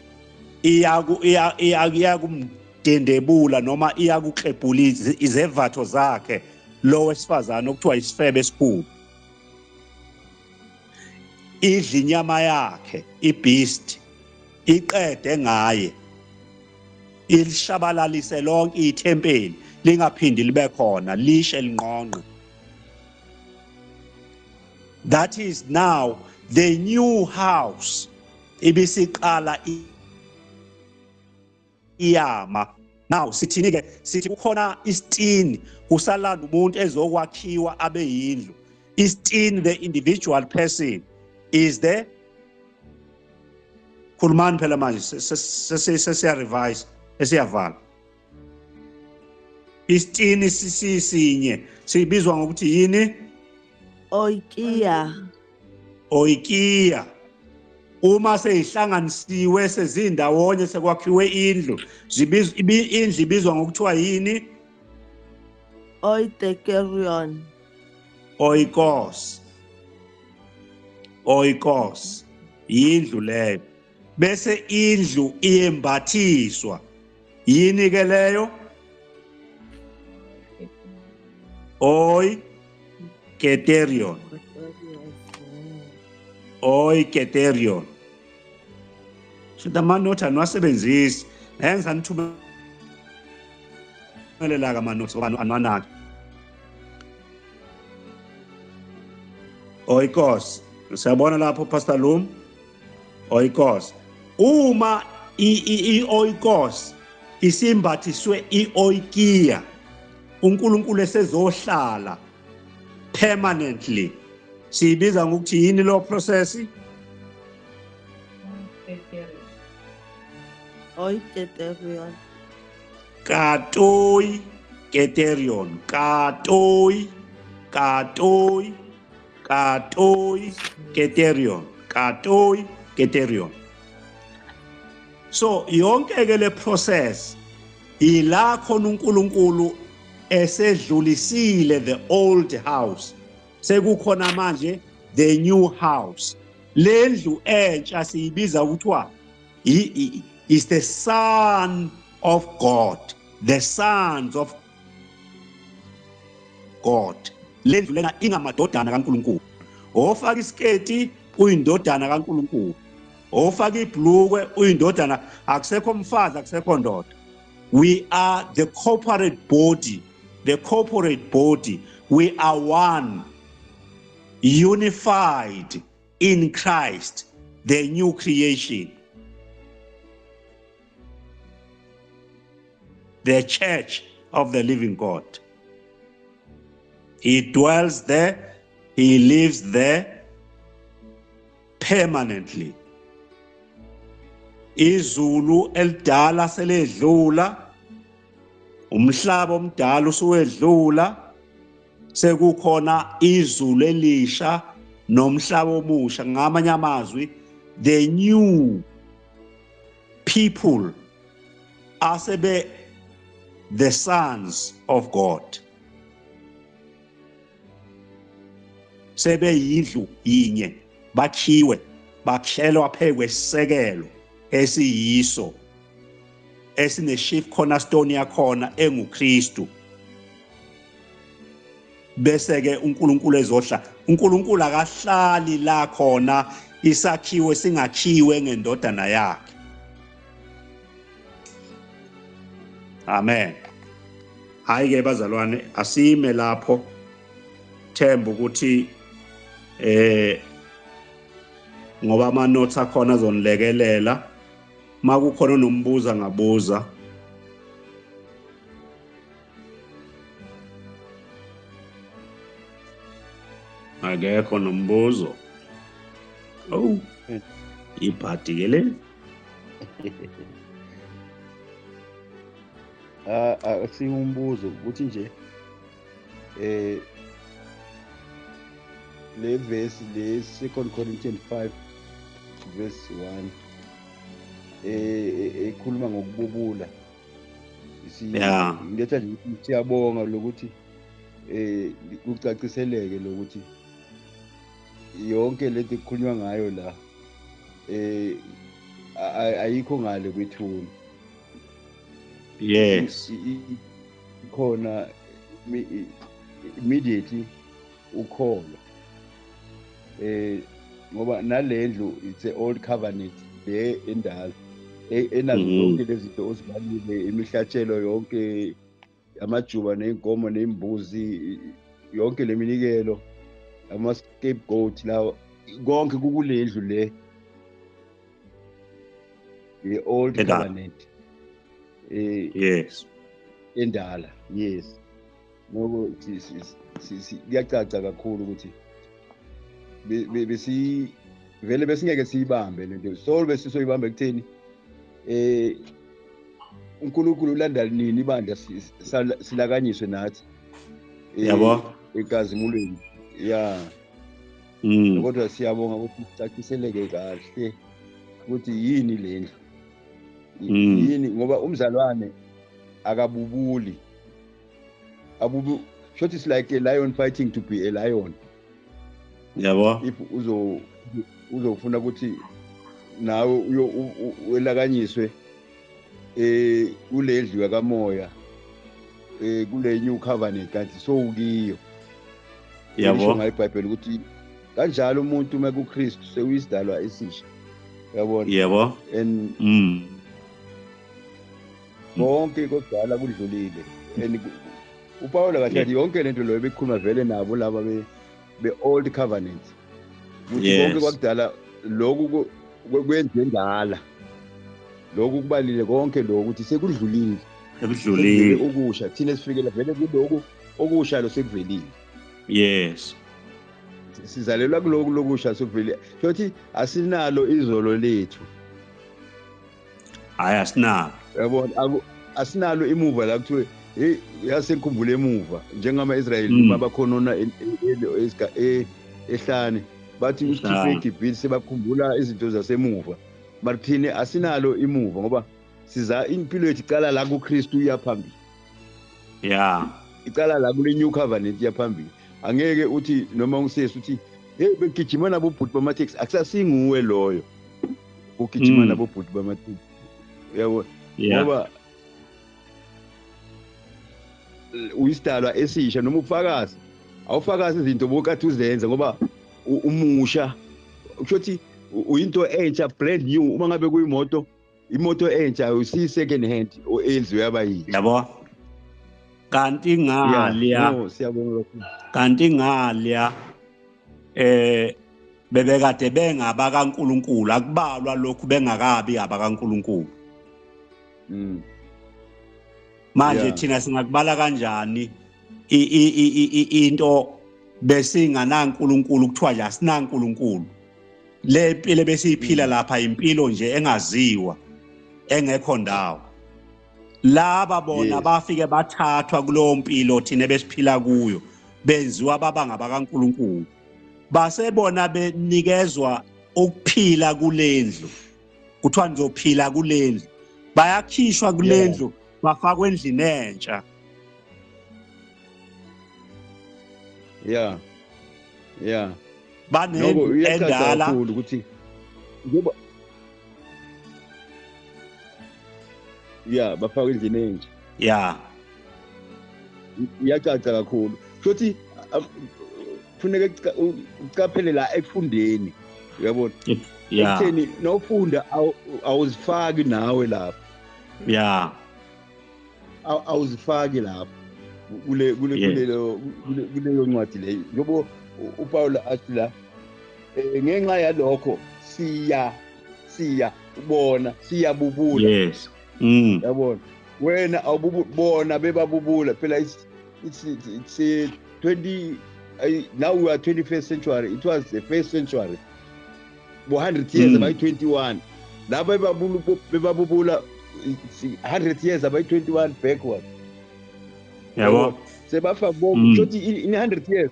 iyakumdendebula noma iyakuklebhula izevatho zakhe lo wesifazane okuthiwa isifebe esikhulu, idla inyama yakhe ibeast, iqede ngaye, ilishabalalise lonke ithempeli lingaphindi libe khona, lishe linqonqe. That is now the new house ibisiqala iyama. Now sithini ke? Sithi kukhona isitini, kusalanda umuntu ezokwakhiwa abe yindlu. Isitini, the individual person is the, khulumani phela manje, sesiya revise, sesiyavala. Isitini sisinye sibizwa ngokuthi yini? Oikia. Oikia. Uma seyihlanganisiwe sezindawonye sekwakhiwe indlu, zibizwa indlu ibizwa ngokuthiwa yini? Oiketerion. Oikos. Oikos yindlu leyo. Bese indlu iyembathiswa. Yini ke leyo? Oiketerion. Oiketerion. Shuthi amanothi aniwasebenzisi. Enza nithumelela ka amanothi ngoba anwanaki. Oikos. Siyabona lapho Pastor Lum. Oikos. Uma i-oikos isimbathiswe i-oikia, uNkulunkulu esezohlala permanently, siyibiza ngokuthi yini lo process? Oiketerion. Katoi keterion. Katoi, katoi, katoi keterion. Katoi keterion. So yonke ke le process ila khona uNkulunkulu esedlulisile the old house, sekukhona manje the new house. Lendlu entsha siyibiza ukuthiwa is the son of God, the sons of God. Lendlu lena ingamadodana kaNkulunkulu. Ofaka isiketi uyindodana kaNkulunkulu, ofaka ibhlukwe uyindodana, akusekho umfazi, akusekho ndoda. We are the corporate body, the corporate body. We are one, unified in Christ, the new creation, the church of the living God. He dwells there, he lives there permanently. Izulu elidala seledlula, umhlaba omdala usuwedlula, sekukhona izulu elisha nomhlaba omusha. Ngamanye amazwi, the new people asebe the sons of God, sebeyindlu yinye, bakhiwe, bakhelwa phezu kwesisekelo esiyiso esine chief cornerstone yakhona enguKristu. Bese ke uNkulunkulu ezohla. uNkulunkulu akahlali la khona isakhiwo singakhiwe ngendodana yakhe. Amen. Hayi ke bazalwane, asime lapho. Themba ukuthi ngoba ama notes akhona azonilekelela. Makukhona onombuza ngabuza. Akekho nombuzo. Oh, ibhadi ke le. Akusiwo umbuzo, ukuthi nje le verse le 2 Corinthians 5 verse 1 ekhuluma ngokububula. Ngiletha nje ukuthi siyabonga lokuthi kucaciseleke lokuthi yonke lento ekukhulunywa ngayo la ayikho ngale kwethuna. Yes. Khona immediately ukholo ngoba nalendlu it's a old covenant le endala enazo zonke lezi zinto ozibalile, imihlatshelo yonke, amajuba ney'nkomo ney'mbuzi, yonke le minikelo, ama-scapegoat lawo, konke kukulendlu le the old covenant. Yes. Endala, yes. Noko kuyacaca kakhulu ukuthi besi vele besingeke siyibambe lento. So besisoyibamba ekutheni uNkulunkulu ulanda nini ibandla silakanyiswe nathi. Yabo. Enkazimulweni. Yeah. Kodwa siyabonga ukuthi sicaciseleke kahle ukuthi yini lendlu. Yini, ngoba umzalwane akabubuli. Abubu short is like a lion fighting to be a lion. Yabo. If uzofuna ukuthi nawe uyelakanyiswe kulendlu yakamoya kule new covenant kanti sowukiyo. Yabo. NgeBhayibheli ukuthi kanjalo umuntu uma kuKristu sewuyisidalwa esisha. Yabona? Yebo. And konke kokudala kudlulile. And uPaul kahle athi yonke lento loyo bekhuluma vele nabo laba be old covenant. Ukuthi konke kwakudala lokhu kwenze endala. Lokhu kubalile konke lokhu ukuthi sekudlulile. Sekudlulile okusha, thina sifikela vele kulokhu okusha lo sekuvelile. Yes. Sizalelwa kulokhu lokusha sekuvelile. Shothi asinalo izolo lethu. Hayi, asinalo. Yabona, asinalo imuva la kuthiwe hey yasenkhumbule emuva njengama-Israyeli uma bakhonona ehlane bathi usikhiphe eGibhithe sebakhumbula izinto zasemuva. But thina asinalo imuva ngoba siza impilo yethu icala la kuKristu iya phambili. Yeah. Icala la kule new covenant iya phambili. Angeke uthi noma usesi uthi hey begijima nabo bhuti bama-taxi, akusasinguwe loyo ugijima nabo bhuti bama-taxi. Yabo, ngoba uyisidalwa esisha noma ufakazi awufakazi izinto bokade uzenza ngoba umusha, kusho ukuthi uyinto entsha, brand new. Uma ngabe kuyimoto, imoto entsha usi second hand eyenziwe yaba yintsha. Yabo, kanti ngaliya siyabonga kakhulu. Kanti ngaliya bebekade bengaba kaNkuluNkulu, akubalwa lokhu bengakabi abakaNkuluNkulu. Manje thina singakubala kanjani into besinganaNkulunkulu, kuthiwa nje asinaNkulunkulu? Le impilo besiyiphila lapha impilo nje engaziwa, engekho ndawo. Laba bona bafike bathathwa kulowo mpilo thina besiphila kuyo, benziwa baba ngabakaNkulunkulu, basebona benikezwa ukuphila kulendlu, kuthiwa nizophila kulendlu, bayakhishwa kulendlu bafakwe endlini entsha. Yeah, yeah. Banendlu endala ukuthi ngoba yeah bafakwe endlini entsha. Yeah. Iyacaca kakhulu. Futhi kufuneka ucaphele la ekufundeni. Uyabona? Yeah. Ekutheni nofunda awuzifaki nawe lapho. Yeah. Awuzifaki lapho kule kule kulelo kuleyo ncwadi leyo. Njengoba uPaul athi la ngenxa yalokho siya ubona siyabubula. Yes. Yabona? Wena awububona bebabubula phela it's 20 Now we are 21st century, it was the first century, bo-100 years abayi-21 laba bebabubula 100 years abayi-21 backward. Yabo, sebafa bonke. Shothi in 100 years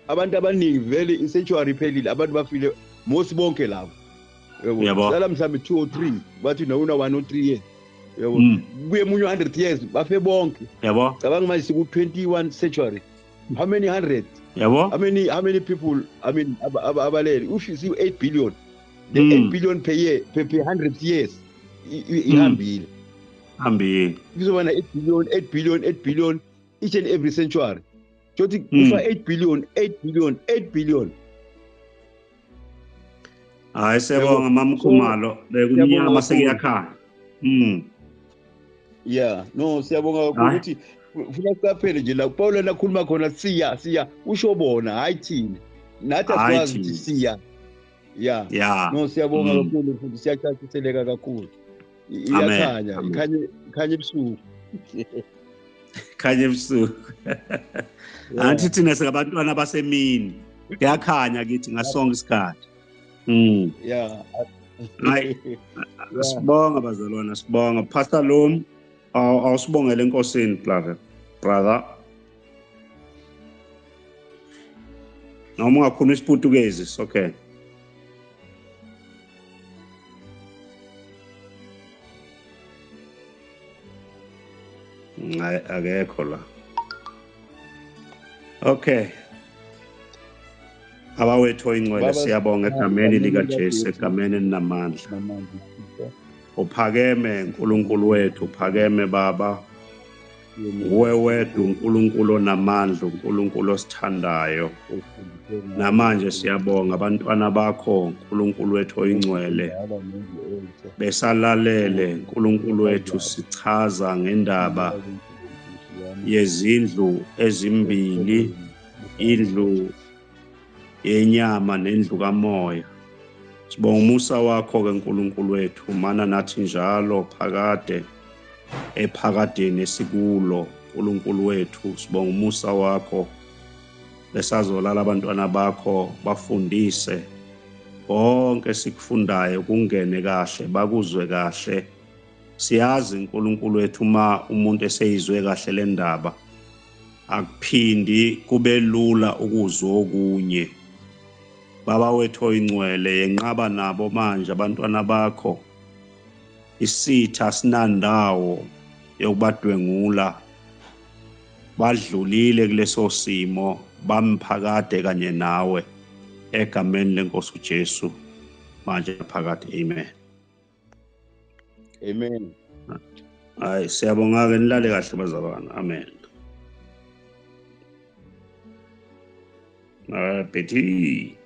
abantu abaningi vele i-century iphelile, abantu bafile most bonke labo. Yabo, sala mhlambe 2 or 3, bathi nawuna 1 or 3 years. Yabo, kuye munye 100 years bafe bonke. Yabo, cabanga manje siku 21 century, how many hundreds? Yabo, how many people, I mean, abalele, if you see 8 billion, the 8 billion per year, per 100 years ihambile. Hambile. Kuzoba na 8 billion, 8 billion, 8 billion each and every century. Shothi kufa 8 billion, 8 billion, 8 billion. Hayi, siyabonga mama Khumalo, bekumnyama sekuyakhanya. Yeah, no, siyabonga kakhulu ukuthi funa siqaphele nje la Paul nakhuluma khona siya usho bona, hayi thina, nathi asikwazi ukuthi siya. Yeah, no, siyabonga kakhulu futhi siyacaciseleka kakhulu. Iyakhanya, ikhanye, ikhanye ebusuku. Khanye ebusuku. Anthi thina singabantwana basemini, kuyakhanya kithi ngasonke isikhathi. Hayi, sibonga bazalwana, sibonga Pastor Lom, awusibongele enkosini, brother. Noma ungakhuluma isiPutukezi, it's okay. Hayi, akekho la. Okay, Baba wethu oyingcwele, siyabonga egameni likaJesu, egameni elinamandla. Uphakeme uNkulunkulu wethu, uphakeme Baba. Uwe wedwa uNkulunkulu onamandla, uNkulunkulu osithandayo. Namanje siyabonga abantwana bakho, uNkulunkulu wethu oyingcwele, besalalele, uNkulunkulu wethu, sichaza ngendaba yezindlu ezimbili, indlu yenyama nendlu kamoya. Sibonga umusa wakho ke, uNkulunkulu wethu, mana nathi njalo phakade ephakadeni esikulo. uNkulunkulu wethu, sibonga umusa wakho. Besazolala abantwana bakho, bafundise konke sikufundayo kungene kahle, bakuzwe kahle. Siyazi, uNkulunkulu wethu, uma umuntu eseyizwe kahle le ndaba, akuphindi kube lula ukuzwa okunye. Baba wethu oyingcwele, yenqaba nabo manje abantwana bakho, isitha sinandawo yokubadwengula. Badlulile kuleso simo, bamphakade kanye nawe, egameni lenkosi uJesu, manje phakade, amen. Amen. Hayi, siyabonga ke, nilale kahle bazalwana, amen. Betty.